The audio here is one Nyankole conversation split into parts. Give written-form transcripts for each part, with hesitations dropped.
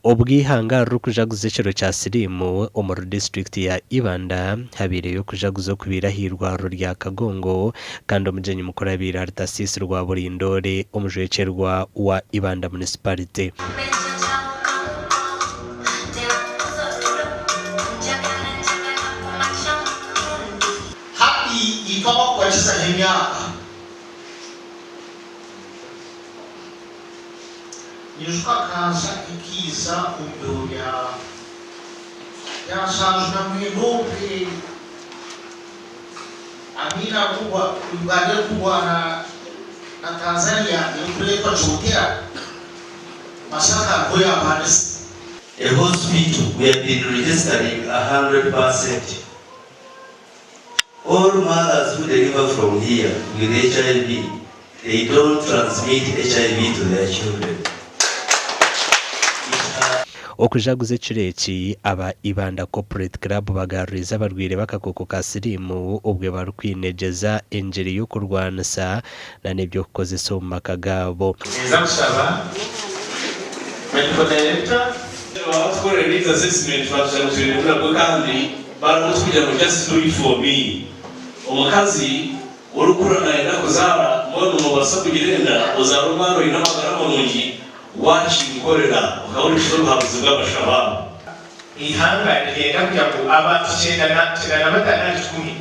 Obw'eihanga ririkujaguza ekiro kya siriimu omuri disiturikiti ya Ibanda, habaireyo okujaguza okubaire ah'eirwariro rya Kagongo kandi omugyenyi mukuru abaire ari Tasiisi Rwaburindoore omujwekyerwa wa Ibanda Municipality. Hati itwe abakubakizaho emyaka. Nyijuka kansa ekaiza omu biro bya bya 74 obwe Amin arikugwa Uganda erikurwana na Tanzania erikureetwa Kyotera, Masaka niho yaabandize. A hospital we have been registering 100%. All mothers who deliver from here with HIV they don't transmit HIV to their children. It has. Okujaguza ekiro eki, aba Ibanda Corporate Club bagaruriize abarwaire b'akakooko ka siriimu obwe barikwinegyeza engiri y'okurwanisa na n'eby'okukozesa omu maka gaabo. Ninza kushaba Medical Director. Baaba batukorera needs assessment batugira ngu twine nabwo kandi baramutukugira ngu just do it for me. Omukazi orikukura nayenda kuzaara mbwenu nobaasa kugira enda ozaare omwana oine amagara marungi wakinkorera okahurikiza obuhabuzi bw'abashaho abo. Eihanga niryenda kugira ngu abantu 95 ahari kikumi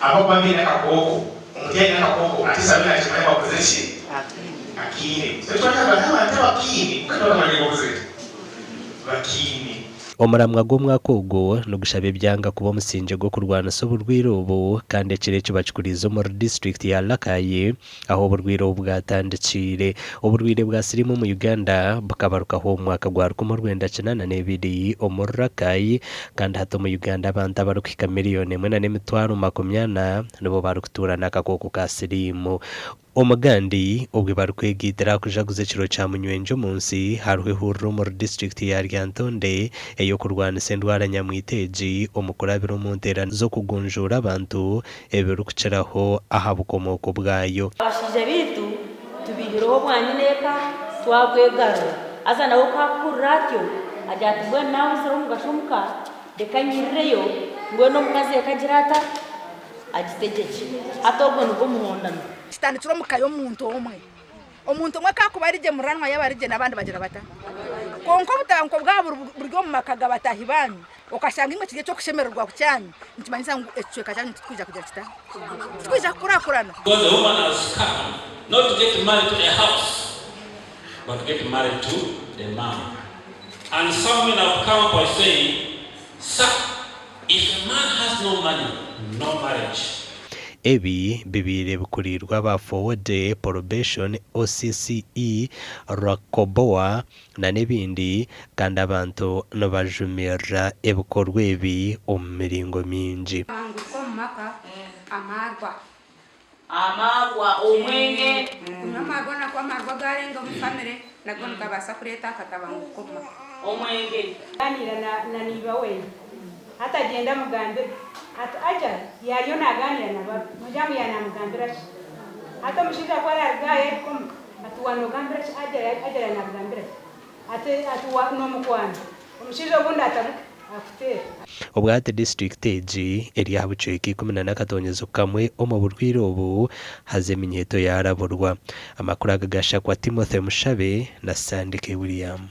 abakuba baine akakooko, omuntu yaaba aine akakooko at least abe nakimanya ngu akozire ki? Akiine. So twagamba n'abantu abakiine kwonka tibakamanyire ngu bakozire ki? Bakiine. Omuramwa gw'omwaka ogu nigushaba ebyanga kuba omusingye gw'okurwanisa oburwaire obu kandi ekiro eki bakikuriize omuri disiturikiti ya Rakai ahu oburwaire obu bwatandikiire. Oburwaire bwa siriimu omu Uganda bukabarukaho omu mwaka gwa 1982 omuri Rakai kandi hati omu Uganda abantu abarikuhika miriyoni emwe n'emitwaro 40 nibo barikutuura n'akakooko ka siriimu. Omugandi obwe barikwegaitira aha kujaguza ekiro kya munywengye omu nsi, hariho ehururu omuri disiturikiti ya Lyantonde ey'okurwanisa endwara nyamwita egi omu kurabira omu nteerane z'okugunjuura abantu ebirikukiraho aha bukomooko bwayo. Abashaija baitu tubaihireho obwanyineeka twabwegarura. Haza nawe ku akuhurira atyo, agira ati mbwenu naabuzire omugasho omuka, reka nyirireyo, mbwenu omukazi eka agire ata? Agitegyekye. Hati ogwo nigwo muhondano. Kitandikira omu ka y'omuntu omwe. Omuntu omwe ku arikuba ari gye muranwa yaaba ari gye n'abandi bagira bata? Kwonka obutabanguko bwaba buri omu maka ga bataahi baanyu, okashanga imwe kiri eky'okushemererwa kyanyu, nikimanyisa ngu ekicweka kyanyu tikikwija kugira kita? Tikikwija kukurakurana. Because the woman has come not to get married to a house but to get married to the man and some men have come by saying sir if a man has no money no marriage. Ebi bibaire bikuriirwe aba Fowode, Probation, OCCE, Rwakoboa na n'ebindi kandi abantu nibajumirira ebikorwa ebi omu miringo mingi. Amanguka omu maka, amaarwa. Amaarwa, omwenge. Kunywa amaarwa nagwo amaarwa gaarenga omu famire nago nigabaasa kureeta akatabanguko omu maka. Omwenge. Gaaniira na na neiba we. Hati agyenda amugambira ati, Aja yaariyo naagaaniira na baba. Noogira ngu yaanamugambira ki? Hati omushaija ku araaruga aha yahika omuka, ati, Waanoogambira ki? Aja aja yaanamugambira ki? Ati, ati, wa noomukwana. Omushaija obundi atabuke. Akuteere. Obwahati disiturikiti egi eri aha bucweka ikumi na n'akatonyezo kamwe omu burwaire obu haza eminyeeto yaaraburwa. Amakuru aga gashakwa Timothy Mushabe na Sandike William.